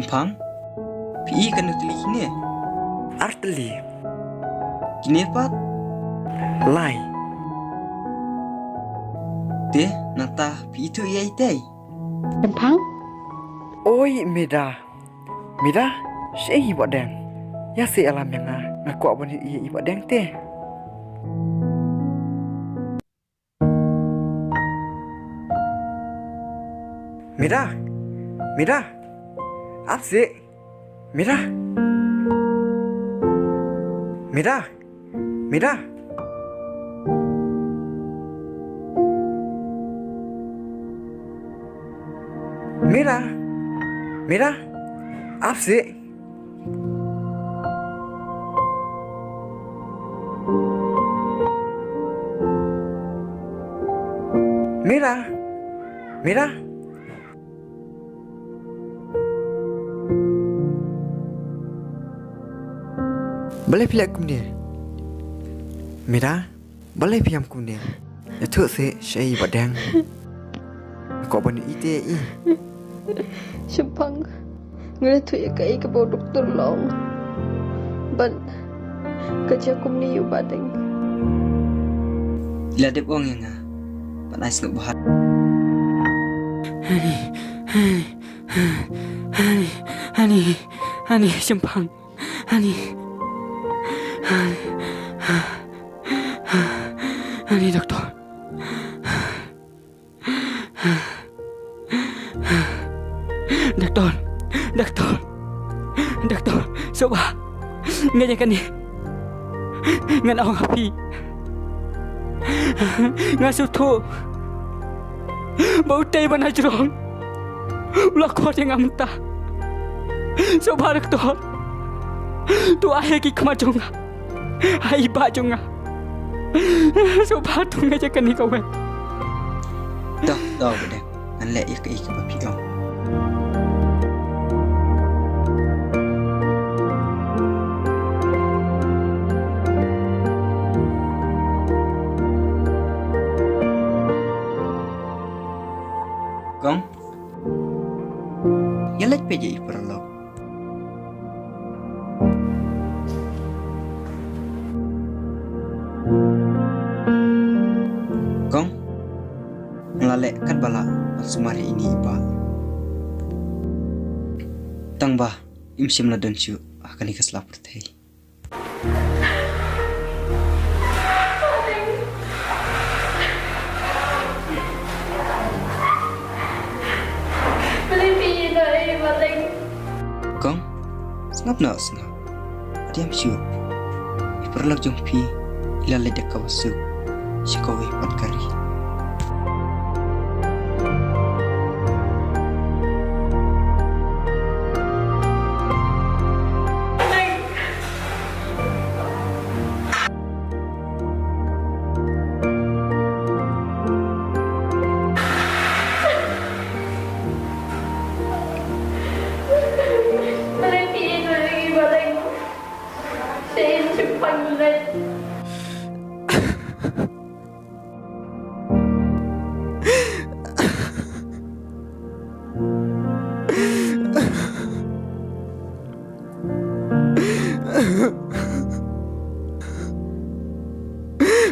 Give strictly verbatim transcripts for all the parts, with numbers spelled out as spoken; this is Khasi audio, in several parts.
Phang, phi i katno tylli kine? Ar tylli. Kine pat? Lai. Te, nangta phi ithuh ïa itei? Phang? Oi, Mira. Mira, shaei i Bahdeng? Ïa se alam ïa nga, nga kwah ban ïohi ïa i Bahdeng te. Mira, Mira, ap se. Mira, Mira, Mira. Mira, Mira, ap se. Mira, Mira. Balei phi leh kumne? Mira, balei phi ïam kumne? Ïathuh se shaei i Bahdeng. Ko ban ïohi te i. Shemphang, nga la ïathuh ïa kaei kaba u doktor la ong. Bad ka jia kumne ïa u Bahdeng. I la dep ong ïa nga ban ai sngewbha. Honey, honey, honey, honey, honey, Shemphang. Honey. Honey. Honey, doktor. Doktor. Doktor. Doktor. Sngewbha. Nga ïa kane. Ngan ong ha phi. Nga sngewthuh ba utei ba na jrong u la khot ïa nga mynta. Sngewbha doktor. To ai ha ki khmat jong nga. Ha i bah jong nga. Sngewbha to nga ïa kane kawei. Dok, dok, dok. Ngan leh ïa kaei kaba phi ong. Kong, ïa leit peit ïa i paralok. Kong, nga la leh katba lah ban sumar ïa ine i bah. Tang ba im shym la don shuh ha kane ka sla pyrthei. Kong, sngap noh, sngap. Ïam shuh. I paralok jong phi i la leit da kaba suk sha kawei pat ka ri.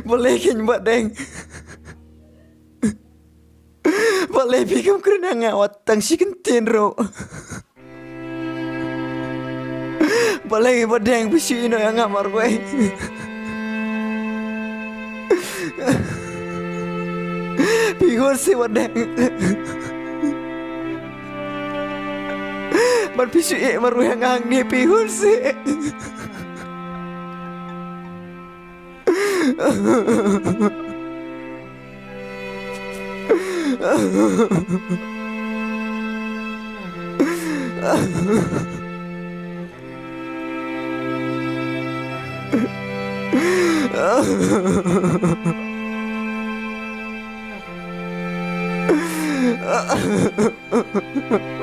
Balei keiñ Bahdeng? Balei phi kam kren ïa nga wat tang shi kyntien ruh? Balei Bahdeng phi shu ïeh noh ïa nga marwei? Phi hun seh Bahdeng. Ban phi shu ïeh marwei ïa nga hangne, phi hun seh.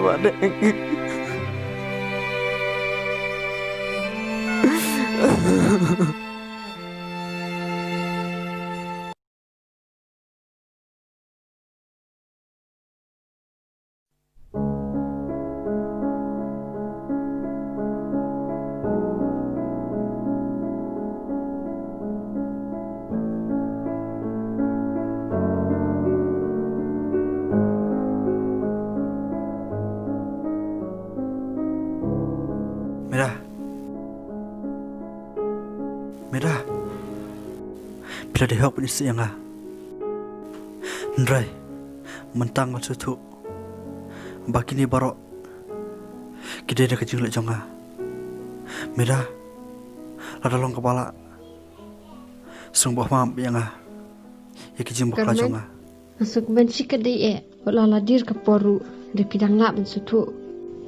Bahdeng. Mira, phi la dei hok ban isih ïa nga. Hynrei mynta nga sngewthuh ba kine baroh ki dei na ka jingleh jong nga. Mira, lada long kaba lah, sngewbha map ïa nga ïa ki jingbakla jong nga. Nga sngewkmen shikatdei eh, wat la la dier ka por ruh, hynrei phi dang lah ban sngewthuh.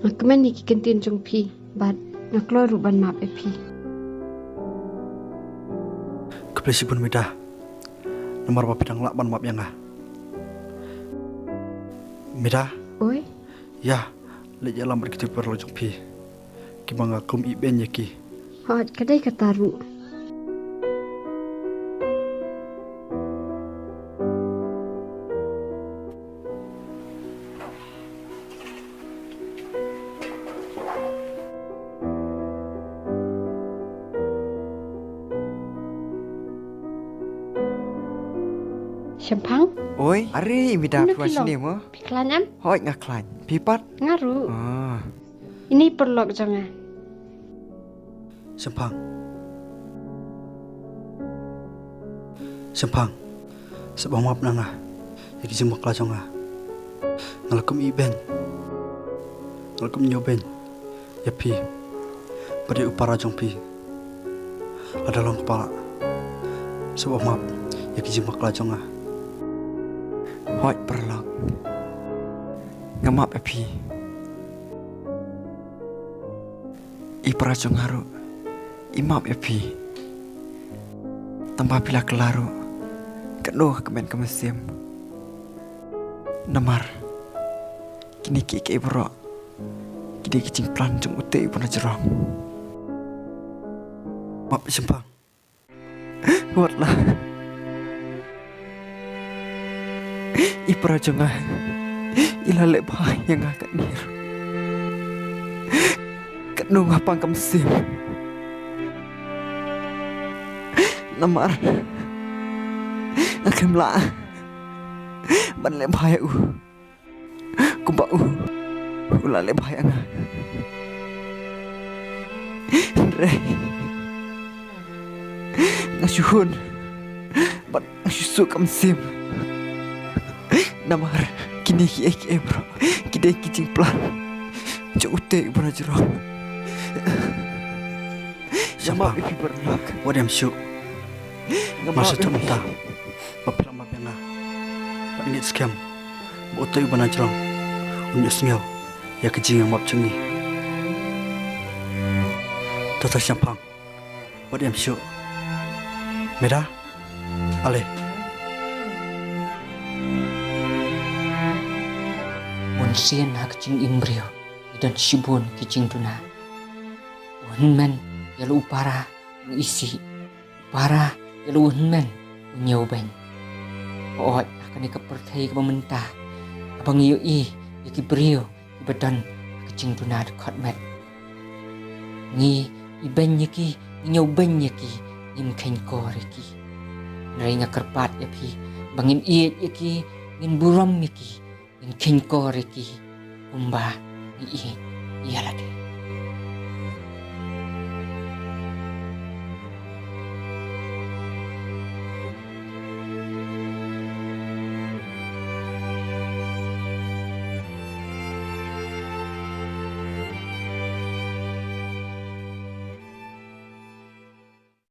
Nga kmen ïa ki ktien jong phi bad nga kloi ruh ban map ïa phi. Khublei shibun Mira, namar ba phi dang lah ban map ïa nga. Mira. Oi. Ïa, leit ïalam bad kito ki paralok jong phi kiba nga kum ibeiñ ïa ki. Hooid, ka dei kata ruh. Shemphang? Oi, are i Mira. Phi wan shane mo? Phi khlaiñ em? Hooid, nga khlaiñ. Phi pat? Nga ruh. Ah. Ine i paralok jong nga. Shemphang. Shemphang, sngewbha map na nga ïa ki jingbakla jong nga. Nga la kum ibeiñ, nga la kum ñiewbeiñ ïa phi bad ïa u para jong phi. Lada long kaba lah, sngewbha map ïa ki jingbakla jong nga. Hooid paralok, nga map ïa phi. I para jong nga ruh i map ïa phi. Tangba phi la kylla ruh, katno ka kmen ka mynsiem. Namar kine kiei kiei baroh ki dei ki jingplan jong utei u ba na jrong. Map Shemphang. Wat la i para jong nga i la leh bha ïa nga katne ruh, katno nga pang ka mynsiem. Namar nga khlem lah ban leh bha ïa u kumba u, u la leh bha ïa nga. Hynrei nga shu hun bad nga shu suk ka mynsiem. Namar kine kiei kiei baroh ki dei ki jingplan jong utei u ba na jrong. Shemphang, wat ïam shuh. Nga sngewthuh mynta ba phi la map ïa nga. Bad ngeit skhem ba utei u ba na jrong un ïohsngew ïa ka jingïamap jong ngi. To to Shemphang, wat ïam shuh. Mira, ale. Bunsien ha ka jingim briew i don shibun ki jingduna. U hynmen ïa la u para u isih, u para ïa la u hynmen u ñiewbeiñ. Hooid, ha kane ka pyrthei kaba mynta, haba ngi ïohi ïa ki briew kiba don ha ka jingduna dkhot met, ngi ibeiñ ïa ki, ngi ñiewbeiñ ïa ki, ngim kheiñkor ïa ki. Hynrei nga kyrpad ïa phi ba ngin ïeit ïa ki, ngin burom ïa ki, ngin kheiñkor ïa ki kumba ngi ïeit ïa lade.